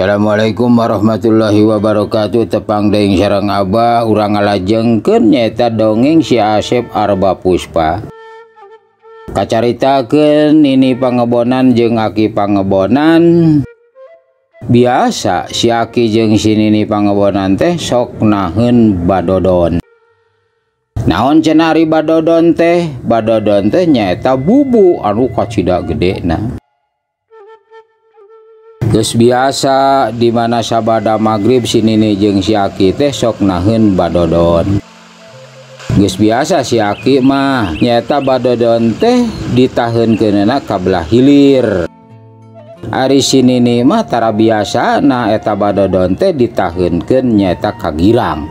Assalamualaikum warahmatullahi wabarakatuh. Tepang deui sareng Abah, urang ngalajengkeun nyaeta dongeng si Asep Arba Puspa. Kacaritakeun Nini Pangebonan jeung Aki Pangebonan. Biasa si Aki jeung si Nini Pangebonan teh sok naheun badodon. Naon cenah ari badodon teh? Badodon teh nyaeta bubu anu kacida gedena. Geus biasa di mana sabada magrib si Nini jeung si Aki teh sok naheun badodon. Geus biasa si Aki mah nyaeta badodon teh ditaheunkeunana ka belah hilir. Ari si Nini mah tara biasa nah eta badodon teh ditaheunkeun nyaeta ka girang.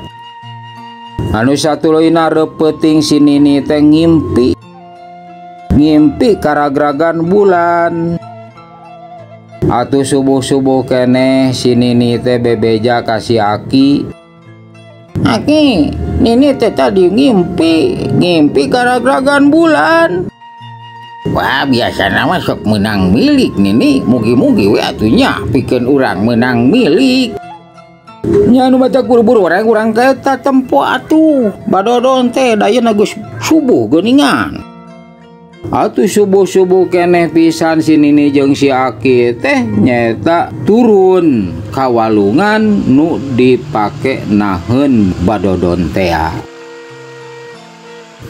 Anu satuluyna reupeting si Nini teh ngimpi. Ngimpi karagragan bulan. Atuh subuh-subuh keneh si Nini teh bebeja ka si Aki. Aki, Nini teh tadi ngimpi, ngimpi karagragan bulan. Wah, biasana mah sok menang milik Nini, mugi-mugi we atuh nya pikeun urang menang milik. Nya nu baca buru-buru urang teh eta tempo atuh. Badodon teh da ayeuna geus subuh geuningan. Atuh subuh-subuh keneh pisan si Nini jeung si Aki teh nyaeta turun ka walungan nu dipake naheun badodon tea.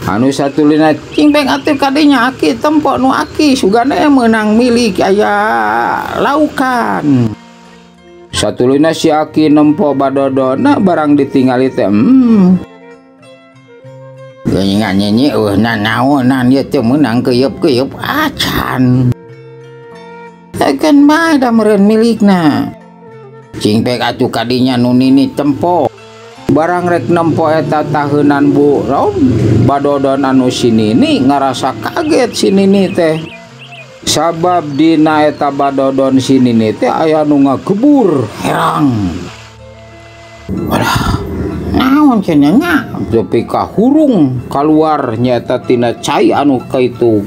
Anu satuluyna cing beng atuh kadinya Aki tempo nu Aki sugana meunang milik aya laukan. Satuluyna si Aki nempo badodonna barang ditingali teh geuningan nyi eueuh nanaonan ieu teh meunang keuyeup-keuyeup acan. Keun bae da meureun milikna. Cing pek atuh kadinya nu Nini tempo. Barang rek nempo eta taheunan bu raun badodon anu si Nini ngarasa kaget si Nini teh. Sabab dina eta badodon si Nini teh aya nu ngagebur herang. Walah, naon cenah nya? Tepi ka hurung kaluar nyaeta tina cai anu kaitu.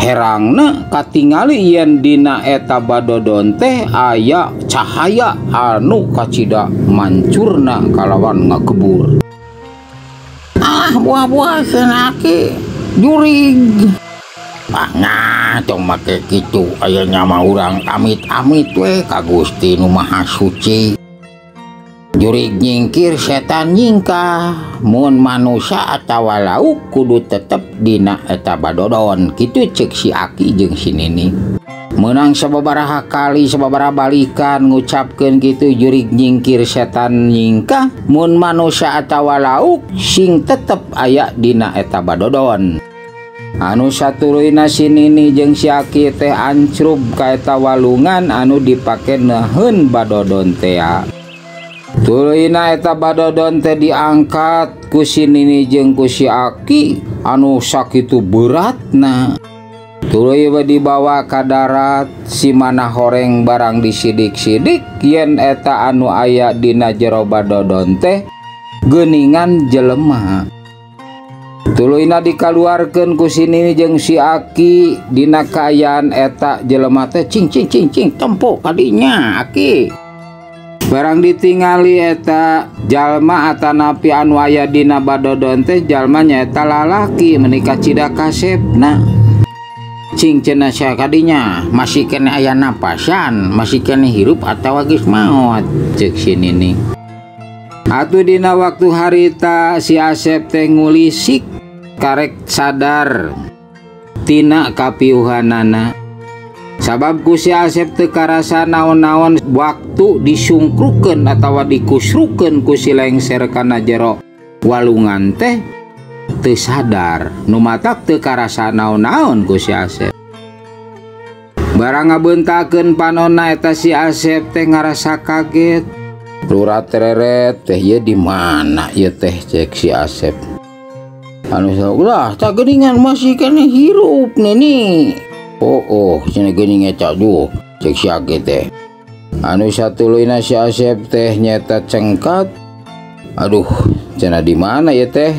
Herangna katingali yen dina eta badodon teh aya cahaya anu kacida mancurna kalawan ngagebur. Ah, buah-buah cenah Aki jurig. Ah, nah, tong make kitu aya nya mah urang amit-amit we ka Gusti nu Maha Suci. Jurig nyingkir setan nyingkah, mun manusia atawa lauk kudu tetep dina eta badodon kitu ceuk si Aki jeung si Nini. Meunang sababaraha kali sababaraha balikan ngucapkeun kitu jurig nyingkir setan nyingkah, mun manusia atawa lauk sing tetep aya dina eta badodon. Anu satuluyna si Nini jeung si Aki teh ancrub ka eta walungan anu dipake naheun badodon tea. Tuluyna eta badodon teh diangkat ku si Nini jeung ku si Aki anu sakitu beratna. Tuluy we dibawa ka darat si mana horeng barang disidik-sidik yen eta anu aya dina jero badodon teh geuningan jelema. Tuluyna dikaluarkeun ku si Nini jeung si Aki dina kaayaan eta jelema teh cing cing cing cing tempo kadinya Aki. Barang ditingali eta jalma atanapi anu aya dina badodon teh jalma nyaeta lalaki meuni kacida kasepna. Cing cenah sia kadinya masih keneh aya napasan, masih keneh hirup atawa geus maot ceuk si Nini. Atuh dina waktu harita si Asep teh ngulisik karek sadar tina kapiuhanana. Sabab ku si Asep teu karasa naon-naon waktu disungkrukeun atawa dikusrukeun ku si lengser kana jero walungan teh teu sadar, nu matak teu karasa naon-naon ku si Asep. Barang ngabeuntakeun panonna eta si Asep teh ngarasa kaget. Lurat tereret teh ieu di mana ieu teh cek si Asep. Anu ulah tak geuningan masih keneh hirup Nini. Oh oh cenah geuning eta duh cek si Aki teh. Anu satuluyna si Asep teh nyeta cengkat. Aduh cenah di mana ya teh?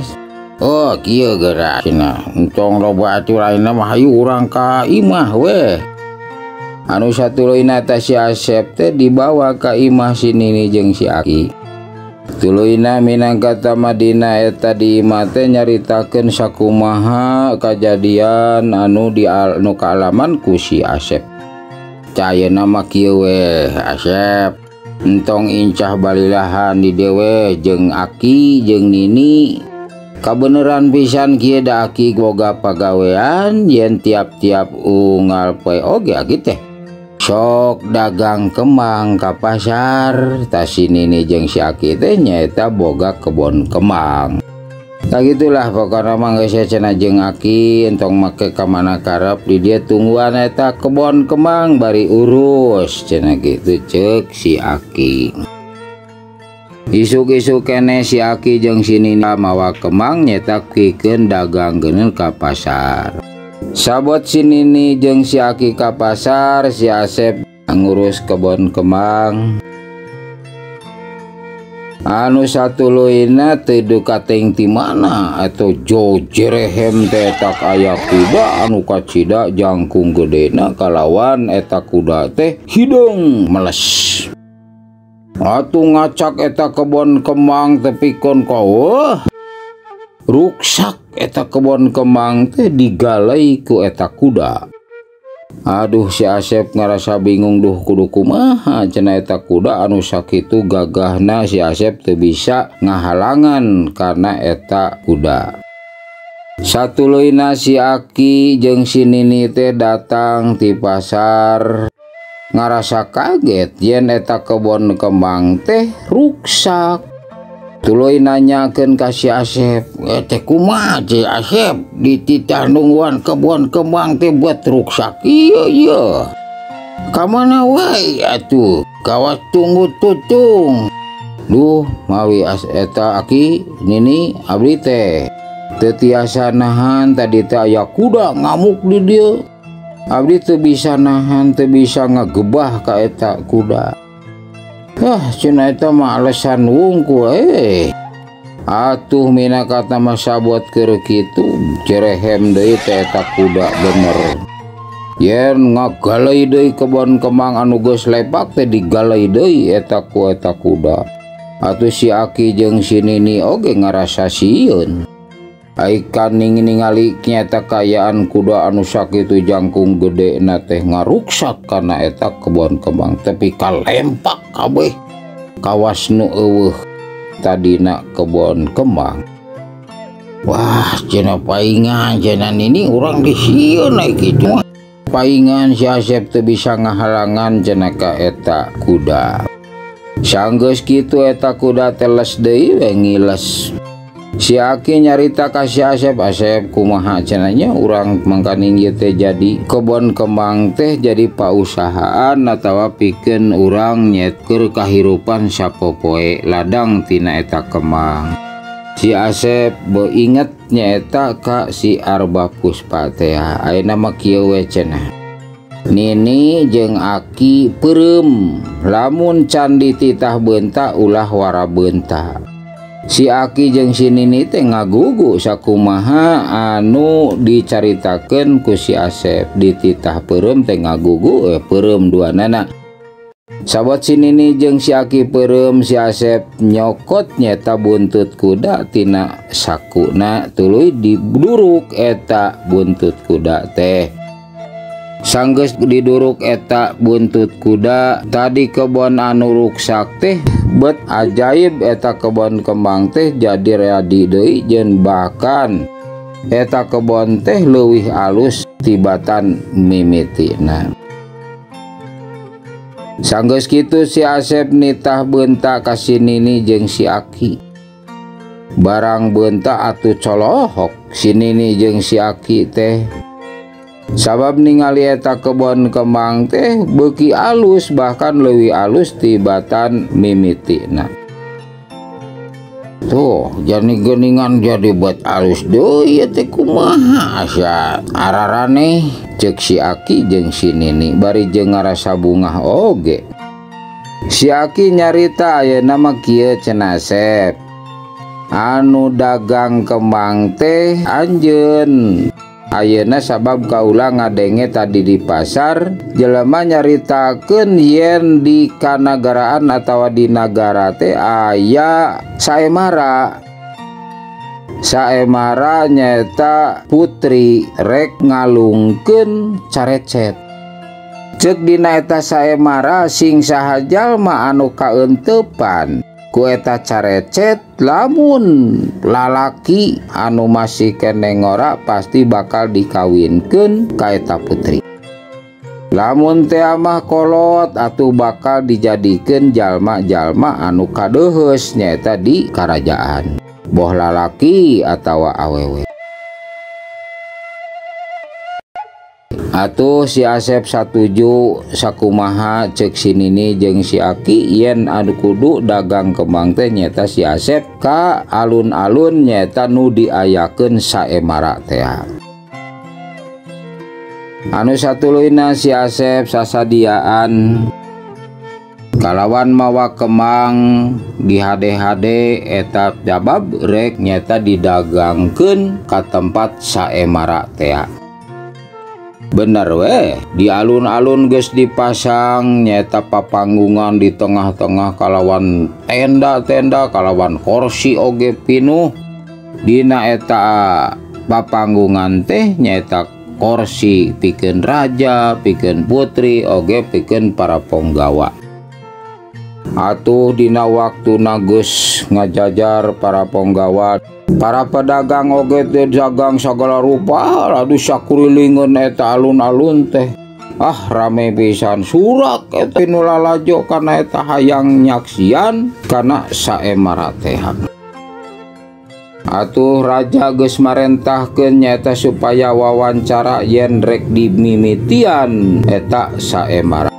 Oh kieu geura cenah. Entong loba atuh lainna mah hayu urang ka imah we. Anu satuluyna teh si Asep teh dibawa ka imah si Nini jeung si Aki. Tuluyna minangka tamadina eta di imah teh nyaritakeun sakumaha kajadian anu di anu kaalaman ku si Asep. Cayeuna mah kieu we Asep, entong incah balilahan di dewe jeung Aki jeung Nini. Kabeneran pisan kieu da Aki boga pagawean yen tiap-tiap unggal poe oge Aki teh sok dagang kembang ka pasar. Tas si Nini jeung si Aki teh nyaeta boga kebon kembang. Tah gitulah pokona mah geus cenah jeung Aki entong make ka mana karep di dieu tungguan eta kebon kembang bari urus cenah gitu ceuk si Aki. Isuk-isuk keneh si Aki jeung si Nini mawa kembang nyaeta pikeun dagangkeun ka pasar. Sabot si Nini jeung si Aki ka pasar, si Asep ngurus kebon kembang. Anu satuluyna teu duka teuing ti mana atau jojerehem teh tak aya kuda anu kacida jangkung gedena kalawan eta kuda teh hideung meles. Atuh ngacak eta kebon kembang tepikon kaweuh. Ruksak eta kebon kembang teh digalai ku eta kuda. Aduh si Asep ngarasa bingung duh kudu kumaha cenah eta kuda anu sakitu gagahna si Asep teu bisa ngahalangan karena eta kuda. Satuluyna si Aki jeung si Nini teh datang ti pasar ngarasa kaget yen eta kebon kembang teh ruksak. Tuluy nanyakeun ka si Asep, teh kumaha si Asep dititah nungguan kebon kembang teh buat ruksak. Iya iya. Ka mana wae atuh? Kawas tunggu tutung. Duh, mawi eta Aki Nini abdi teh teu tiasa nahan tadi teh aya kuda ngamuk di dieu. Abdi teu bisa nahan, teu bisa ngagebah ka eta kuda. Hah, cenah eta mah alasan wungkul eh. Atuh mina kata mah sabot keur kitu jerehem deui teh eta kuda bener. Yen ngagalai deui kebon kembang anu geus lepak teh digalai deui eta ku eta kuda. Atuh si Aki jeung si Nini oge ngarasa sieun. Ai kaning ningali nyata kayaan kuda anu sakitu jangkung gede na teh ngaruksak kana eta kebon kembang tapi kalempak kabeh kawas nu eueuh tadina kebon kembang. Wah cenah paingan cenah Nini urang disieun ai kitu mah. Paingan si Asep teu bisa ngahalangan cenah ka eta kuda. Sanggeus kitu eta kuda teh les deui we ngiles. Si Aki nyarita ka si Asep, Asep kumaha cenahnya urang mangkaning ieu teh jadi kebon kembang teh jadi pausahaan atawa pikeun urang nyetker kahirupan sapopoe ladang tina eta kembang. Si Asep beinget nyaeta ka si Arba Puspa teh. Ayeuna mah kieu we cenah. Nini jeung Aki peureum lamun can dititah beunta ulah wara beunta. Si Aki jeung si Nini teh ngagugu sakumaha anu dicaritakeun ku si Asep dititah peureum teh ngagugu peureum duanana. Sabot si Nini jeung si Aki peureum si Asep nyokot nyeta buntut kuda tina sakuna tuluy diduruk eta buntut kuda teh. Sanggeus diduruk eta buntut kuda tadi kebon anu ruksak teh bet ajaib eta kebon kembang teh jadi ready deui jeung bahkan eta kebon teh leuwih alus tibatan mimitina. Sanggeus kitu si Asep nitah beunta ka si Nini jeung si Aki. Barang beunta atuh colohok si Nini jeung si Aki teh. Sabab ningali eta kebon kembang teh beuki alus bahkan leuwih alus tibatan mimitina. Tuh jadi geuningan jadi buat alus deui ieu teh kumaha asa araraneh ceuk si Aki jeung si Nini bari jeung ngarasa bungah oge. Si Aki nyarita ayeuna mah kieu cenah Asep. Anu dagang kembang teh anjeun. Ayeuna sabab kaula ngadenge tadi di pasar jelema nyaritakeun yen di kanagaraan atawa di nagara teh aya saemara. Saemara nyaeta putri rek ngalungkeun carecet. Ceuk dina eta saemara sing saha jalma anu kaeuntepan ku eta carecet lamun lalaki anu masih keneh ngora pasti bakal dikawinkeun ka eta putri. Lamun teh mah kolot atuh bakal dijadikeun jalma-jalma anu kadeuheus nyaeta di karajaan, boh lalaki atawa awewe. Atuh si Asep satuju sakumaha cek si Nini jeung si Aki yen anu kudu dagang kembang teh nyaeta si Asep ka alun-alun nyaeta nu diayakeun saemara teh. Anu satuluyna si Asep sasadiaan kalawan mawa kembang di hade-hade eta jabab rek nyaeta didagangkeun ka tempat saemara teh. Bener weh, di alun-alun geus dipasang nyaeta papanggungan di tengah-tengah kalawan tenda-tenda kalawan kursi oge pinuh. Dina eta papanggungan teh nyaeta kursi pikeun raja, pikeun putri, oge pikeun para ponggawa. Atuh dina waktuna geus ngajajar para ponggawa, para pedagang oge teh dagang sagala rupa, aduh sakurilingeun eta alun-alun teh. Ah rame pisan surak eta nu lalajo kana eta hayang nyaksian kana saemara teh. Atuh raja geus marentahkeun nyaeta supaya wawancara yen rek dimimitian eta saemara.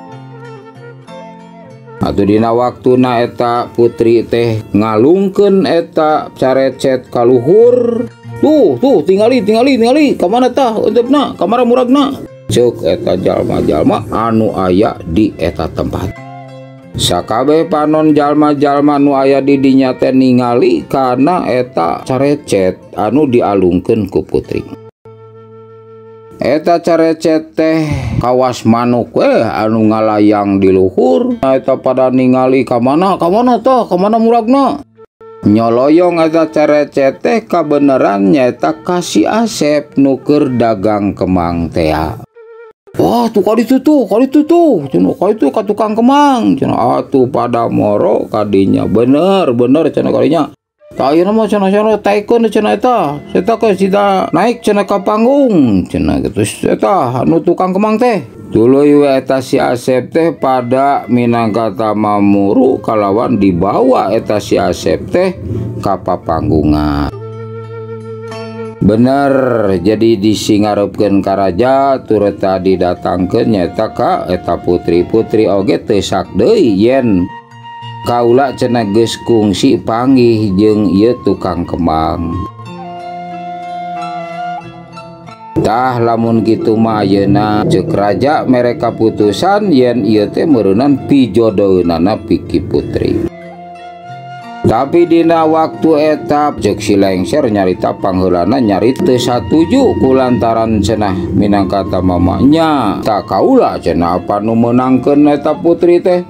Atuh dina waktuna eta putri teh ngalungkeun eta carecet kaluhur. Tuh tuh tingali tingali tingali ka mana tah euntepna ka mana muragna. Ceuk eta jalma-jalma anu aya di eta tempat. Sakabeh panon jalma-jalma nu aya di dinya teh ningali kana eta carecet anu dialungkeun ku putri. Eta carecet teh kawas manuk weh anu ngalayang di luhur. Eta pada ningali ka mana tah ka mana muragna. Nyoloyong eta carecet teh kabeneran nyaeta ka si Asep nu keur dagang kemang teh. Wah tuh kali itu tuh kali itu tuh cenah kali itu ka tukang kemang cenah. Atuh pada moro kadinya bener bener cenah kalinya. Tah ayeuna mah cenah cenah taikeun cenah eta. Eta ke sida naik cenah ka panggung cenah kitu eta anu tukang kemang teh. Tuluy we eta si Asep teh pada minangkata mamuru kalawan dibawa eta si Asep teh ka papanggungan. Bener jadi disingarepkeun ka raja tureta didatangkeun nyaeta ka eta putri-putri oge teu sak deui yen kaula cenah geus kungsi panggih jeung ieu tukang kembang. Tah lamun kitu mah ayeuna ceuk raja mere kaputusan yen ieu teh meureunan pijodoeunana piki putri. Tapi dina waktu eta ceuk si Lengser nyarita pangheulana nyarita teu satuju kulantaran cenah minangkata mamanya. Tak kaula cenah apa nu meunangkeun eta putri teh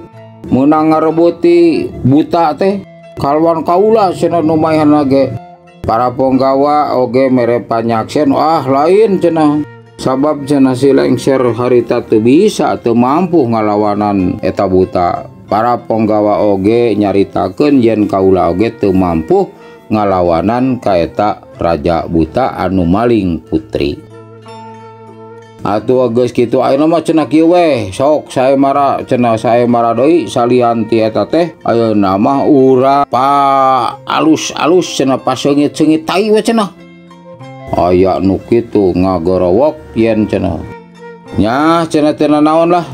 meunang ngarebuti buta teh kalwan kaula cenah nu maehan ge. Para ponggawa oge mere panyaksen ah lain cenah sabab cenah si Lengser harita teu bisa teu mampu ngalawanan eta buta. Para ponggawa oge nyaritakeun yen kaula oge teu mampu ngalawanan ka eta raja buta anu maling putri. Atuh geus kitu ayeuna mah cenah kieu weh sok saemara cenah saemara deui salian ti eta teh ayeuna mah urang pa alus-alus cenah paseungit-seungit tai we cenah. Aya nu kitu ngagorowok yen cenah. Nya cenah teu nanaon lah.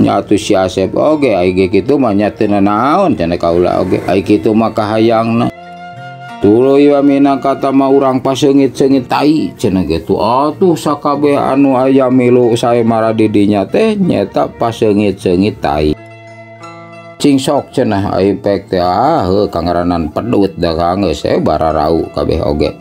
Nya atuh si Asep oge ai ge kitu mah nya teu nanaon cenah kaula oge ai kitu mah kahayangna. Tuluy wa minangkata mah urang paseungit-seungit tai cenah kitu. Atuh sakabeh anu aya milu saemara di dinya teh nyaeta paseungit-seungit tai. Cing sok cenah ai pek teh ah heuh kangaranan pedut dagang geus bararau kabeh oge.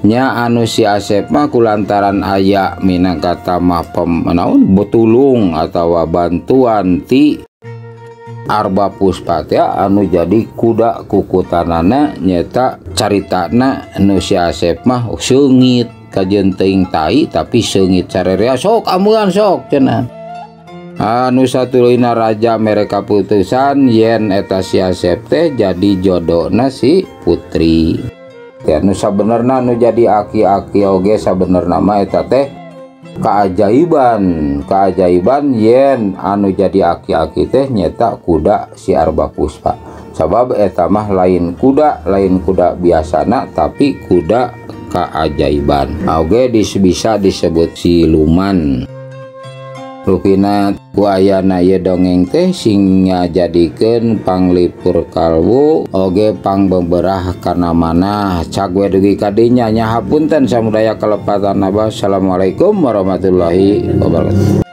Nya anu si Asep mah kulantaran aya minangka mah naon betulung atawa bantuan ti Arba Puspa teh anu jadi kuda kukutanana nyata caritana nu si Asep mah seungit kajeun teuing tai tapi seungit sarerea sok amuan sok cenah. Anu satuluyna raja mere kaputusan yen eta si Asep teh jadi jodona si putri. Teh anu sabenerna nu jadi aki-aki oge sabenerna mah eta teh keajaiban yen anu jadi aki-aki teh nyeta kuda si Arba Puspa. Sabab eta mah lain kuda biasana tapi kuda keajaiban. Oge bisa disebut siluman. Rupina ku ayana ieu dongeng teh sing ngajadikeun panglipur kalbu oge pangbeberah kana manah. Cag we dugi ka dinya nya hapunten samudaya kalepatan abah. Assalamualaikum warahmatullahi wabarakatuh.